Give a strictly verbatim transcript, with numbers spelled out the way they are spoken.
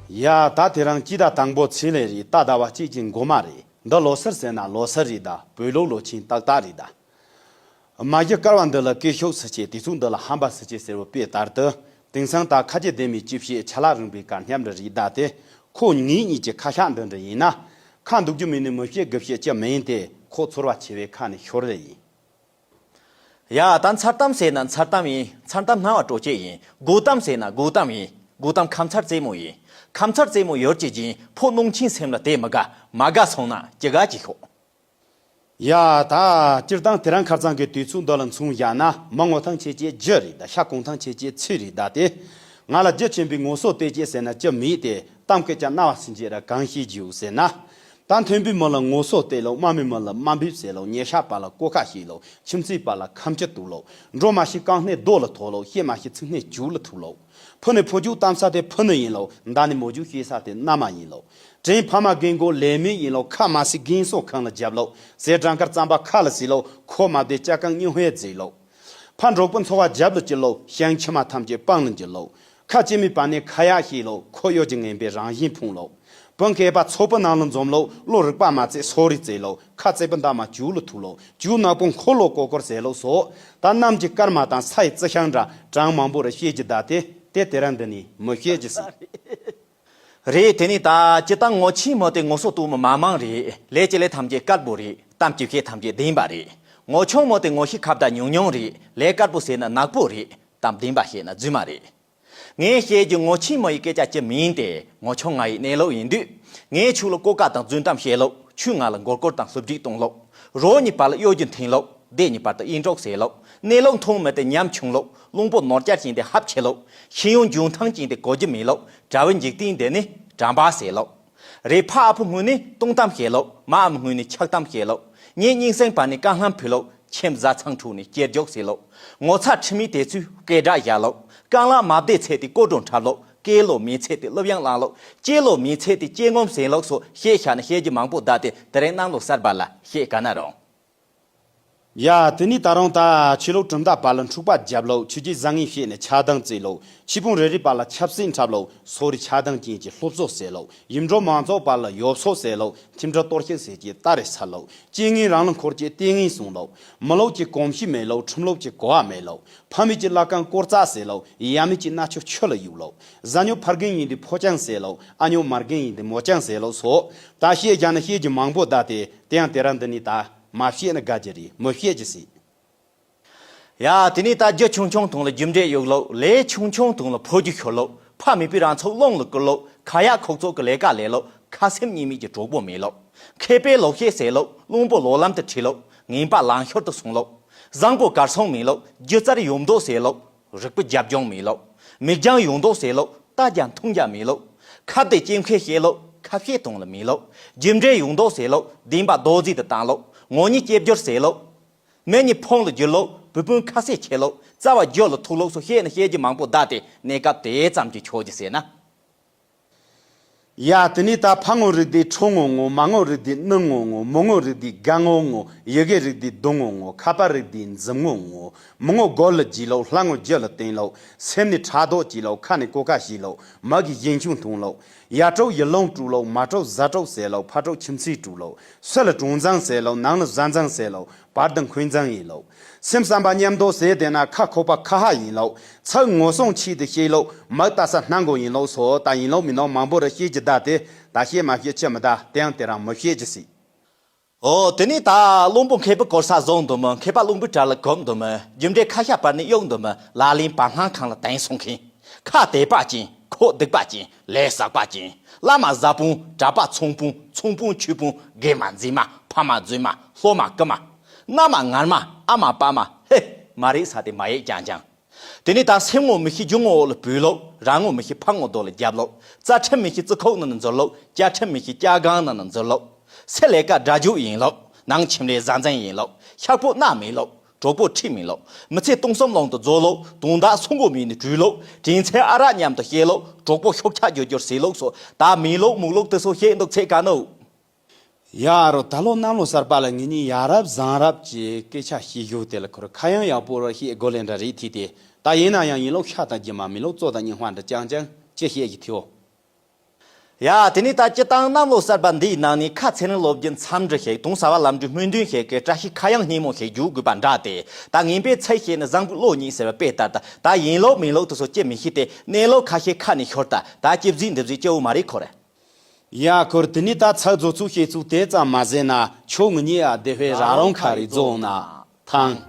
ཡ་ད་དེ་རིང་སྤྱི་ཟླ་དང་པོ་ཚེས་ལས་རེད། ད་ཟླ་བ་གཅིག་གི་འགོ་མ་རེད། འདི་ལོ་སར་ཟེར་ན་ལོ་སར་རེད་ད། བོད་ལོ་ལོ་ཆེན་ཏག་ཏག་རེད་ད། མ་གཞི་སྐར་བ་འདི་ལ་སྐད་ཤུགས་སུ་ཆེ། དུས་ཚོད་འདི་ལ་ཧམ་པ་སུ་ཆེ་ཟེར་བ་དཔེ་ལྟར་དུ། དེང་སང་ད་ཁ་ཆེ་ལྡན་མི་ཅི་བཤད་ཆ་ལག་རིང་པའི་ཀ་སྙམ་རེ་རེད་ད། དེ་ཁོ་ངེད་གཉིས་ཀྱི་ཁ་ཤགས་འདི་འདྲ་ཡིན་ན། ཁ་འདུག་རྒྱུ་མེད་ནི་མི་བཤད་དགུ་བཤད་ཅི་མིན་ཏེ་ཁོ་ཚོར་བ་ཆེ་བའི་ཁ་ནས་ཤོར་རེ་ཡིན། ཡ་ད་མཚར་གཏམ་ཟེར་ན་མཚར་གཏམ་ཡིན། མཚར་གཏམ་སྣང་བ་སྤྲོ་སྐྱེད་ཡིན། དགོད་གཏམ་ཟེར་ན་དགོད་གཏམ་ཡིན། དགོད་གཏམ་ཁ་མཚར་རྩེད་མོ་ཡིན། ཁ་མཚར་རྩེད་མོ་ཡོད་ཀྱི་སྦྱིན་ཕོ་གནོང་ཆེན་སེམས་ལ་དེ་མི་དགའ། མ་དགའ་སོང་ན་ཅི་དགའ་ཅི་ཤོག་ཡ་ད་སྤྱིར་བཏང་དེ་རིང་ཁ་རྩང་གི་དུས་ཚོད་འདི་ལ་མཚོན་བཞག་ན་མི་ངོ་ཐང་ཆེ་ཆེ་རྒྱུ་རེད་ད། ཤ་གོང་ཐང་ཆེ་ཆེ་ཚུལ་རེད་ད། དེ་ང་ལ་རྒྱུ་ཆེན་པོའི་ངོ་སོ་བལྟས་ཅེས་ཟེར་ན་ཅི་མེད་དེ། གཏམ་སྐད་ཀྱང་རྣ་བ་སུན་འབྱིན་ར་གང་ཤེས་རྒྱུ་ཟེར་ན། ད་མཐོན་པོའི་མི་ལ་ངོ་སོ་བལྟས་ལོ། དམའ་མོའི་མི་ལ་དམའ་འབེབས་ཟེར་ལོ། ཉེ་ཤག་པ་ལ་ཀོ་ཁ་ཤེས་ལོ། ཁྱིམ་མཚེས་པ་ལ་ཁ་མཆུ་གཏུག་ལོ། འགྲོ་མ་ཤེས་རྐང་སྣེ་རྡོ་ལ་ཐོག་ལོ། བཤད་མ་ཤེས་ཚིག་སྣེ་བྱུག་ལ་ཐུག་ལོ། ཕུ་ནས་ཕུ་རྒྱུག་གཏམ་ས་དེ་ཕུ་ནི་ཡིན་ལོ། མདའ་ནས་མོ་རྒྱུག་བཤད་ས་དེ་མནའ་མ་ཡིན་ལོ། དྲིན་ཕ་མ་རྒན་གོག་ལས་མེད་ཡིན་ལོ། ཁ་མ་སི་རྒན་སོ་ཁང་ལ་རྒྱབ་ལོ། ཟས་སྦྲང་དཀར་རྩམ་པ་ཁ་ལ་ཟིན་ལོ། ཁོ་མ་བདེ་ལྕགས་གང་སྙིང་ཧེ་བརྫིས་ལོ། ཕ་འབྲོག་པའི་འཚོ་བ་རྒྱབ་ལ་བསྐྱུར་ལོ། ཞིང་ཕྱི་མ་ཐམས་ཅད་སྤང་ལ་འགྱུར་ལོ། ཁ་ལྕེ་མའི་བར་ནས་ཁ་ཡག་ཤེས་ལོ། ཁོ་གཡོ་སྒྱུ་ངན་པའི་རང་བཞིན་ཕུང་ལོ། བུ་མཁས་པ་ཚོགས་པའི་ནང་ལ་འཛོམས་ལོ། བློ་རིག་པ་མ་བརྩེ་སོ་རིག་བརྩེ་ལོ། ཁ་བརྩེ་བའི་འདབ་མ་བྱུག་ལ་ཐུག་ལོ། བྱུག་ནག་པོ་འཁོར་ལོ་ཀོ་ཀོར་ཟེར་ལོ་སོགས། ད་གནམ་གྱི་སྐར་མ་དང་ས་ཡི་རྩི་ཤིང་འདྲ་གྲངས་མང་པོ་རེ་བཤད་རྒྱུ་ད། དེ་དེ་དེ་རིང་འདི་ནས་མི་བཤད་རྒྱུ་ཟིག་རེད། དེ་ནི་ད་སྤྱིར་བཏང་ངོ་ཆེན་མོ་དེ་ངོ་སོ་སྟོན་མི་མང་མང་རེད། ལས་ཀྱི་ལས་ཐམས་ཅད་དཀར་པོ་རེད། གཏམ་གྱི་བཤད་ཐམས་ཅད་བདེན་པ་རེད། ངོ་ཆུང་མོ་དེ་ངོ་ཤེས་ཁ་བརྡ་ཉུང་ཉུང་རེད། ལས་དཀར་པོ་ཟེར་ན་ནག་པོ་རེད། གཏམ་བདེན་པ་བཤད་ན་རྫུན་མ་རེད། ངས་བཤད་རྒྱུ་ངོ་ཆེན་མོ་ཡི་སྐད་ཆ་ཅི་མིན་ཏེ། ངོ་ཆུང་ང་ཡི་གནས་ལུགས་ཡིན་དུས། ངས་ཁྱོད་ལ་ཀོ་ཀ་དང་རྫུན་གཏམ་བཤད་ལོ། ཁྱོས་ང་ལ་མགོ་སྐོར་དང་སློབ་ཁྲིད་གཏོང་ལོ། རོགས་གཉིས་བར་ལ་གཡོ་སྒྱུ་འཐེན་ལོ། སྡེ་གཉིས་བར་དུ་གཡས་འགྲོགས་ཟེར་ལོ། གནས་ལུགས་མཐོང་མེད་དེ་ཉམ་ཆུང་ལོ། རླུང་པོ་ནོར་སྐྱར་ཅན་དེ་ཧབ་ཆེ་ལོ། ཤེས་ཡོན་འཇོན་ཐང་ཅན་དེ་གོ་རྒྱུ་མེད་ལོ། དགྲ་བོའི་འཇིག་རྟེན་འདི་ནི་དྲན་པ་ཟེར་ལོ། རེད། ཕ་ཨ་ཕོ་སྔུན་ནས་སྟོང་གཏམ་བཤད་ལོ། མ་ཨ་མ་སྔུན་ནས་ཆགས་གཏམ་བཤད་ལོ། ངས་སྙིང་སེང་བར་ནས་བཀའ་སློབ་ཕུལ་ལོ། ཁྱིམ་བཟའ་ཚང་ཕྲུག་ནས་སྐྱེར་རྒྱོག་ཟེར་ལོ། ངོ་ཚ་ཁྲིམས་མེད་དེ་ཚོས་སྐད་སྒྲ་བཞག་ལོ། རྐང་ལག་མ་བདེ་ཚེ་དེ་ཀོ་བྲོ་འཁྲབ་ལོ། སྐེ་ལོ་མེད་ཚེ་དེ་གླུ་དབྱངས་བླངས་ལོ། ལྕེ་ལོ་མེད་ཚེ་དེ་ལྕེ་ངོམ་ཟེར་ལོ་སོགས་བཤད་བཞག་ན་བཤད་རྒྱུ་མང་པོ་བསྡད་དེ། དེ་རིང་གནམ་ལོ་གསར་པ་ལ་བཤད་ག་ན་རུང་། ཡ་དེ་ནས་ད་རུང་ད་ཆོས་ལུགས་གྲུབ་མཐའ་བར་ལ་འཁྲུག་པ་བརྒྱབ་ལོ། ཆོས་བརྒྱུད་བཟང་ངན་བཤད་ནས་ཆགས་སྡང་རྩེ་ལོ། ཆོས་དཔོན་རེ་རེ་བར་ལ་ཆབ་སྲིད་འཁྲབ་ལོ། སོ་རི་ཆགས་སྡང་ཅན་གྱི་སློབ་གསོ་ཟེར་ལོ། ཡུལ་འབྲོག་མང་ཚོགས་བར་ལ་ཡོབ་སོ་ཟེར་ལོ། ཁྲིམས་སྒྲིག་གཏོར་བཤིག་ཟེར་གྱི་ལྟ་རེ་ཚར་ལོ། རྐྱེན་ངན་རང་ལ་འཁོར་གྱི་ལྟས་ངན་སོང་ལོ། མི་ལོག་གྱི་གོམས་གཤིས་མེད་ལོ། ཁྲིམས་ལོག་གྱི་གོ་བ་མེད་ལོ། ཕ་མེས་ཀྱི་བླ་རྐང་བསྐོར་རྩ་ཟེར་ལོ། ཡ་མེས་ཀྱི་མནའ་ཆུ་ཆུ་ལ་གཡུག་ལོ། གཟའ་ཉོ་ཕ་རྒན་ཡིན་དུས་ཕོ་རྐྱང་ཟེར་ལོ། ཨ་ཉོ་མ་རྒན་ཡིན་དུས་མོ་རྐྱང་ཟེར་ལོ་སོགས། ད་བཤད་བཞག་ན་བཤད་རྒྱུ་མང་པོ་བསྡད་དེ། དེ་ཡང་དེ་རིང་འདི་ནས་ད་མ་བཤད་ན་དགའ་རྒྱུ་རེད། མི་བཤད་རྒྱུ་ཟིག་ཡ་དེ་ནས་ད་རྒྱུ་ཆུང་ཆུང་དང་ལ་རྒྱུ་འབྲས་གཡུག་ལོ། ལས་ཆུང་ཆུང་དང་ལ་ཕོ་རྒྱུ་ཤོར་ལོ། ཕ་མེད་པའི་རང་ཚོགས་རླུང་ལ་བསྐུར་ལོ། ཁ་ཡག་ཁོག་ཚོགས་ཀྱི་ལས་ཀ་ལས་ལོ། ཁ་སེམས་གཉིས་མེད་ཀྱི་གྲོགས་པོ་མེད་ལོ། མཁས་པའི་ལོ་ཤས་ཟེར་ལོ། བླུན་པོ་ལོ་ལམ་དུ་ཁྲིད་ལོ། ངན་པ་ལང་ཤོར་དུ་སོང་ལོ། བཟང་པོ་གར་སོང་མེད་ལོ། སྒྱུ་རྩལ་ཡོང་མདོག་ཟེར་ལོ། རིག་པའི་རྒྱབ་ལྗོངས་མེད་ལོ། མིག་རྒྱང་ཡོང་མདོག་ཟེར་ལོ། ལྟ་རྒྱ་མཐོང་རྒྱ་མེད་ལོ། ཁ་བརྡའི་སྐྱེ་མཁས་བཤད་ལོ། ཁ་བཤད་གཏོང་ལ་མེད་ལོ། རྒྱུ་འབྲས་ཡོང་མདོག་ཟེར་ལོ། བདེན་པ་རྡོག་རྫིས་དུ་བཏང་ལོ། ངོ་ཉིད་སྐྱེ་སྦྱོར་ཟེར་ལོ། མི་གཉིས་ཕུང་ལ་འགྱུར་ལོ། བུ་སྤུན་ཁ་ཟས་ཆེ་ལོ། རྩ་བ་རྒྱུ་ལ་ཐུག་ལོ་སོགས་བཤད་ན་བཤད་རྒྱུ་མང་པོ་བསྡད་དེ། གནས་སྐབས་དེ་ཙམ་གྱིས་ཆོག་རྒྱུ་ཟེར་ན། ཡ་དེ་ནས་ད་ཕ་ངོ་རིགས་དེ་ཁྲོ་ངོ་ངོ་། མ་ངོ་རིགས་དེ་ནུ་ངོ་ངོ་། མོ་ངོ་རིགས་དེ་དགའ་ངོ་ངོ་། ཡི་གེ་རིགས་དེ་སྡུག་ངོ་ངོ་། ཁ་པར་རིགས་དེ་འཛུམ་ངོ་ངོ་། མི་ངོ་སྒོར་ལ་རྒྱས་ལོ། ལྷ་ངོ་རྒྱུ་ལ་བརྟེན་ལོ། སེམས་ནས་ཕྲག་དོག་སྐྱེས་ལོ། ཁ་ནས་ཀོ་ཀ་བཤད་ལོ། མི་གི་ཞན་ཆུང་མཐོང་ལོ། ཡ་གྲོགས་ཡུལ་ལུང་དཀྲུག་ལོ། མ་གྲོགས་གཟའ་གྲོགས་ཟེར་ལོ། ཕ་གྲོགས་ཁྱིམ་མཚེས་དཀྲུག་ལོ། སུ་ལ་གྲོང་འཛིན་ཟེར་ལོ། ནང་ལ་བཟའ་འཛིན་ཟེར་ལོ། བར་དུ་འཁོན་འཛིན་ཡིན་ལོ། སེམས་བསམ་པ་མཉམ་དུ་ཟེར་བསྡད་ན་ཁ་ཁོག་པ་ཁ་ཧ་ཡིན་ལོ། ཚིག་ངོ་སྲུང་ཆེད་དུ་བཤད་ལོ། མིག་ལྟ་ས་སྣ་མགོ་ཡིན་ལོ་སོགས། ད་ཡིན་ལོ་མིན་ལོ་མང་པོ་རེ་བཤད་རྒྱུ་བསྡད་དེ། ད་བཤད་མ་བཤད་ཆི་མི་བདའ། དེའང་དེ་རིང་མི་བཤད་རྒྱུ་ཟིག་ཨོ་དེ་ནས་ད་བླུན་པོ་མཁས་པའི་གོ་ས་བཟུང་འདུག་མོ། མཁས་པ་བླུན་པོའི་གྲལ་ལ་གོམ་འདུག་མོ། རྒྱུ་འབྲས་ཁ་ཤ་བར་ནས་གཡུག་འདུག་མོ། ལག་ལེན་བར་སྣང་ཁང་ལ་དེང་སོང་མཁན། ཁ་དད་པ་ཅན། ཁོག་སྡིག་པ་ཅན། ལས་བསགས་པ་ཅན། བླ་མ་བཟའ་དཔུང་། གྲྭ་པ་ཚོང་དཔོན། ཚོང་དཔོན་ཆོས་དཔོན། རྒན་མ་མཛེས་མ། ཕ་མ་རྫུན་མ། སློབ་མ་རྐུན་མ། མནའ་མ་ངར་མ། ཨ་མ་པ་མ། ཧེ། མ་རེད་ས་དེ་མ་ཡེད་ཅང་ཅང་། དེ་ནས་ད་སེམས་ངོ་མི་ཤེས་རྒྱུ་ངོ་འོག་ལ་བུད་ལོ། རང་ངོ་མི་ཤེས་ཕ་ངོ་རྡོ་ལ་རྒྱབ་ལོ། རྩ་ཁྲིམས་མི་ཤེས་རྩི་ཁོག་ནང་ན་འཛུལ་ལོ། བཅའ་ཁྲིམས་མི་ཤེས་སྐྱ་སྒང་ནང་ན་འཛུལ་ལོ། སེ་ལས་ཀ་དགྲ་རྒྱུག་ཡིན་ལོ། ནང་ཁྱིམ་ལས་བཟའ་འཛིན་ཡིན་ལོ། ཤག་པོ་མནའ་མེད་ལོ། གྲོགས་པོ་ཁྲིད་མེད་ལོ། མི་ཚེ་སྟོང་གསུམ་ལོང་དུ་རྫོགས་ལོ། དོན་དག་སུ་མགོ་མིན་ནས་བྲུས་ལོ། དྲིན་ཆེན་ཨ་རག་མཉམ་དུ་བཤད་ལོ། གྲོགས་པོ་ཤོག་ཆག་རྒྱུ་རྒྱུར་ཟེར་ལོ་སོགས། ད་མི་ལོག་མུག་ལོག་དེ་ཚོ་བཤད་འདུག་ཚད་ག་ནོ། ཡ་རོ། ད་ལོ་གནམ་ལོ་གསར་པ་ལ་ངེད་གཉིས་ཡ་རབས་བཟང་རབས་ཀྱི་སྐད་ཆ་བཤད་རྒྱུ་དེ་ལ་ཁོར་ཁ་གཡང་ཡག་པོ་ར་བཤད་དགོས་ལེ་འདྲ་རེད་ཐིག་དེ། ད་ཡིན་ན་ཡང་ཡིན་ལོ་ཤ་དང་རྒྱུ་མ་མི་ལོ་བཙོ་དང་རྙིང་བ་འདྲ་རྐྱང་རྐྱང་ཅི་བཤད་ཀྱི་ཐིའོ། ཡ། དེ་ནས་ད་སྤྱི་བཏང་གནམ་ལོ་གསར་པ་འདིའི་ནང་ནས་ཁ་ཚེ་རིང་སློབ་སྦྱོང་འཚམས་འདྲི་ཞིག་དུང་ཟབ་པ་ལམ་འགྲོའི་སྨོན་འདུན་ཞིག་གི་བཀྲ་ཤིས་ཁ་གཡང་སྙན་མོ་ཞིག་རྒྱུག་དགོས་པ་འདྲ་སྟེ། ད་ངན་པའི་ཚེ་ཞིག་ནི་བཟང་པོའི་བློ་ཉིད་ཟེར་བ་དཔེ་ལྟར། ད་ད་ཡིན་ལོག་མིན་ལོག་དེ་ཚོ་ཅི་མི་ཤེས་ཏེ། གནས་ལུགས་ཁ་ཤས་ཁ་ནས་ཤོར་ད། ད་ཅི་བཟིག་འདི་བཟིག་སྐྱེ་བོ་མ་རེད་ཁོ་རེ། ཡ། ཁོར་དེ་ནས་ད་ཚགས་རྫོགས་ཚུལ་ཤེས་ཚུལ་དེ་ཙམ་མ་ཟད་ན་ཆོ་ངུ་ཉེ་ཡ་བདེ་བའི་ར་རོང་ཁ་རི་རྫོགས་ན་ཐང་།